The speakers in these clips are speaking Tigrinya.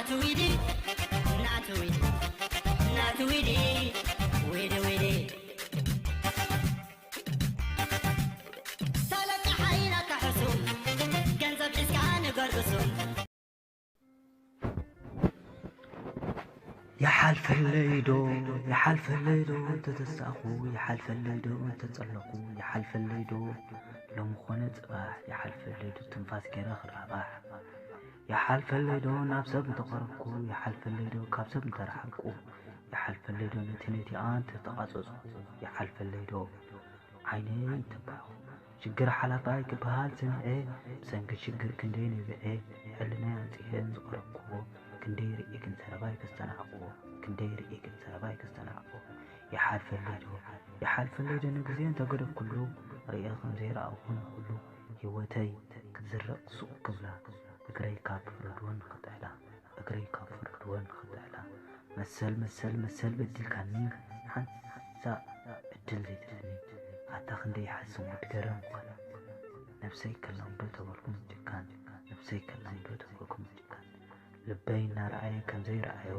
ናቱ ዊዲ፣ ናቱ ዊዲ፣ ናቱ ዊዲ፣ ዊዲ ዊዲ። ሰለካ ሓይናካ ሕሱም፣ ገንዘብ ሒዝካ ንገርግሱም። ይሓልፈለይ ዶ ይሓልፈለይ ዶ እንተተሳእኹ፣ ይሓልፈለይ ዶ እንተጸለኹ፣ ይሓልፈለይ ዶ ሎሚ ኾነ ጽባሕ፣ ይሓልፈለይ ዶ ትንፋስ ገይረ ክራባሕ፣ ይሓልፈለይ ዶ ናብ ሰብ እንተቐረብኩ፣ ይሓልፈለይ ዶ ካብ ሰብ እንተረሓብኩ፣ ይሓልፈለይ ዶ ነቲ ነቲኣ እንተተቓጸጽኩ፣ ይሓልፈለይ ዶ ዓይነይ እንተባኹ። ሽግር ሓላፋይ ክበሃል ሰሚዐ፣ ብሰንኪ ሽግር ክንደይ ነቢዐ፣ ሕልናይ ኣንጺሐ ዝቐረብክዎ፣ ክንደይ ርእየ ግን ሰረባይ ከስተናዕቕዎ፣ ክንደይ ርእየ ግን ሰረባይ ከስተናዕቕዎ። ይሓልፈለይ ዶ ይሓልፈለይ ዶ ንግዜ እንተገደፍኩሉ፣ ርእየ ከም ዘይረኣኹ ንኹሉ፣ ህይወተይ ክትዝረቕ ሱቕ ክብላ፣ እግረይ ካብ ርድወን ክጥዕላ፣ እግረይ ካብ ርድወን ክጥዕላ። መሰል መሰል መሰል በዲልካኒ፣ ሓንሳእ ዕድል ዘይትህበኒ። ኣታ ክንደይ ይሓስን ወዲ ገረም እኳ፣ ነብሰይ ከላምዶ ተበልኩ ምጭካን፣ ነብሰይ ከላምዶ ተበልኩ ምጭካን። ልበይ እናረኣየ ከም ዘይረኣዮ፣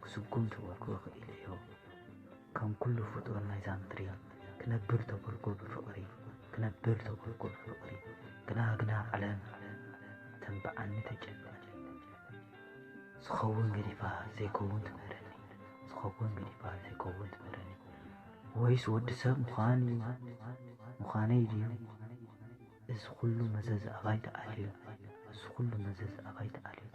ክስጉም ተበልኩ ክኢለዮ። ከም ኩሉ ፍጡር ናይዛ ምድሪ፣ ክነብር ተበልኩ ብፍቕሪ፣ ክነብር ተበልኩ ብፍቕሪ። ግና ግና ዓለም ተንብዓኒ ተጨንቐኒ። ዝኸውን ገዲፋ ዘይከውን ትምህረኒ፣ ዝኸውን ገዲፋ ዘይከውን ትምህረኒ። ወይስ ወዲ ሰብ ምዃን እዩ ምዃነይ ድዩ? እዚ ኩሉ መዘዝ ኣባይ ተኣልዩ፣ እዚ ኩሉ መዘዝ ኣባይ ተኣልዩ።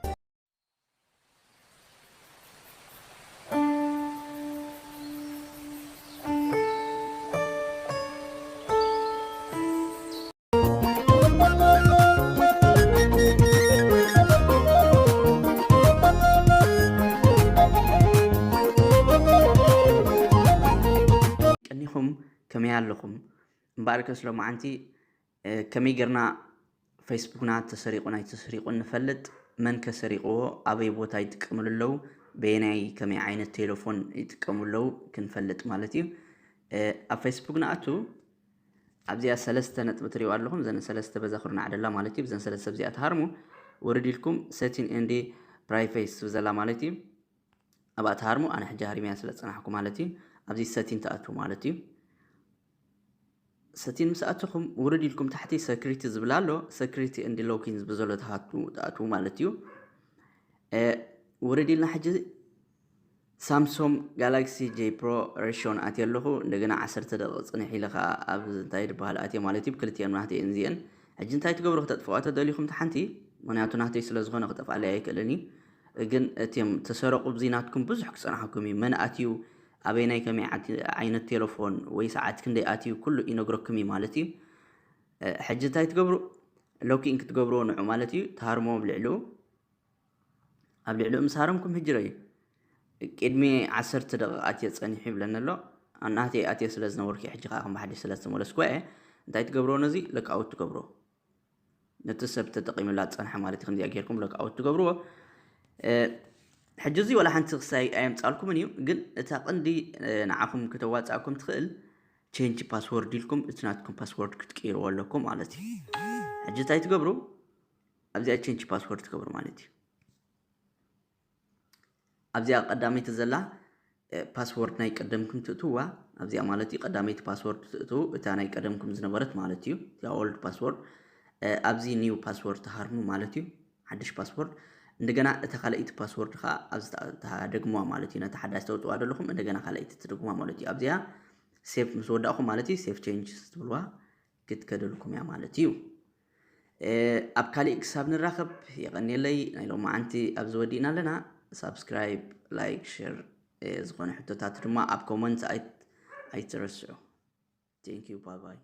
ቀኒኹም ከመይ ኣለኹም? እምበኣርከስ ሎማዓንቲ ከመይ ጌርና ፌስቡክና ተሰሪቑን ኣይተሰሪቑን ንፈልጥ? መን ከ ሰሪቕዎ? ኣበይ ቦታ ይጥቀምሉ ኣለዉ? በየናይ ከመይ ዓይነት ቴሌፎን ይጥቀሙ ኣለዉ ክንፈልጥ ማለት እዩ። ኣብ ፌስቡክ ንኣቱ ኣብዚኣ ሰለስተ ነጥቢ ትሪእዋ ኣለኹም። እዘን ሰለስተ በዛ ኩርናዕ ደላ ማለት እዩ። ብዘን ሰለስተ ኣብዚኣ ትሃርሙ ውርድ ኢልኩም setting and privacy ዝብል ዘላ ማለት እዩ። ኣብኣ ትሃርሙ። ኣነ ሕጂ ሃሪመያ ስለ ዝጸናሕኩ ማለት እዩ። ኣብዚ setting ትኣትዉ ማለት እዩ። setting ምስ ኣተኹም ውርድ ኢልኩም ታሕቲ security ዝብል ኣሎ። Security and locking ዝብል ዘሎ ትኣትዉ ማለት እዩ። ውርድ ኢልና ሕጂ ሳምሶም ጋላክሲ ጄ ፕሮ ሬሽዮን ኣትየ ኣለኹ። እንደገና ዓሰርተ ደቂቕ ጽንሕ ኢለ ኸኣ ኣብ እንታይ ዝበሃል ኣትየ ማለት እዩ። ክልቲኤን ናህተይ እየን እዚኤን። ሕጂ እንታይ ትገብሩ? ክተጥፍዋ ተደሊኹም እቲ ሓንቲ፣ ምኽንያቱ ናህተይ ስለ ዝኾነ ክጠፍኣለይ ኣይክእልን እዩ። ግን እቲም ተሰረቑ ብዚ ናትኩም ብዙሕ ክጸናሕኩም እዩ። መን ኣትዩ፣ ኣበይናይ ከመይ ዓት- ዓይነት ቴሌፎን ወይ ሰዓት ክንደይ ኣትዩ ኩሉ ይነግረኩም እዩ ማለት እዩ። እ፣ ሕጂ እንታይ ትገብሩ? ሎኪን ክትገብርዎ ንዑ ማለት እዩ። ትሃርሞ ኣብ ልዕሊኡ ኣብ ልዕሊኡ ምስ ሃረምኩም ሕጂ ረዩ ቅድሚ ዓሰርተ ደቂቓ ኣትየ ጸኒሑ ይብለኒ ኣሎ። ናተይ ኣትየ ስለ ዝነበርኩ ሕጂ ከዓ ከም ብሓድሽ ስለ ዝተመለስኩ እየ። እንታይ ትገብርዎ ነዚ ሎክኣውት ትገብርዎ። ነቲ ሰብ ተጠቂሙላ ዝጸንሐ ማለት እዩ። ከምዚኣ ጌርኩም ሎክኣውት ትገብርዎ። እ፣ ሕጂ እዚ ዋላ ሓንቲ ክሳይ ኣየምጻልኩምን እዩ፣ ግን እታ ቀንዲ እ፣ ንዓኹም ከተዋጻእኩም ትኽእል ቼንጅ ፓስወርድ ኢልኩም እቲ ናትኩም ፓስወርድ ክትቅይርዎ ኣለኩም ማለት እዩ። ሕጂ እንታይ ትገብሩ? ኣብዚኣ ቼንጅ ፓስወርድ ትገብሩ ማለት እዩ። ኣብዚኣ ቀዳመይቲ ዘላ እ፣ ፓስወርድ ናይ ቀደምኩም ትእትዋ። ኣብዚኣ ማለት እዩ ቀዳመይቲ ፓስወርድ ትእትዉ፣ እታ ናይ ቀደምኩም ዝነበረት ማለት እዩ፣ እታ ኦልድ ፓስወርድ። እ፣ ኣብዚ ኒው ፓስወርድ ትሃርሙ ማለት እዩ፣ ሓድሽ ፓስወርድ። እንደገና እታ ካልኣይቲ ፓስወርድ ከዓ ኣብዚ ትኣ- ትደግሙዋ ማለት እዩ፣ ነታ ሓዳሽ ተውፅዋ ዘለኹም እንደገና ካልኣይቲ ትደግሙዋ ማለት እዩ። ኣብዚኣ ሴፍ ምስ ወዳእኹም ማለት እዩ ሴፍ ቼንጅስ ትብልዋ ክትከደልኩም እያ ማለት እዩ። እ፣ ኣብ ካሊእ ክሳብ ንራኸብ የቐንየለይ። ናይ ሎማዓንቲ ኣብዚ ወዲእና ኣለና። ሳብስክራይብ፣ ላይክ፣ ሸር፣ እ፣ ዝኾነ ሕቶታት ድማ ኣብ ኮመንት ኣይ- ኣይትረስዑ። Thank you, bye bye.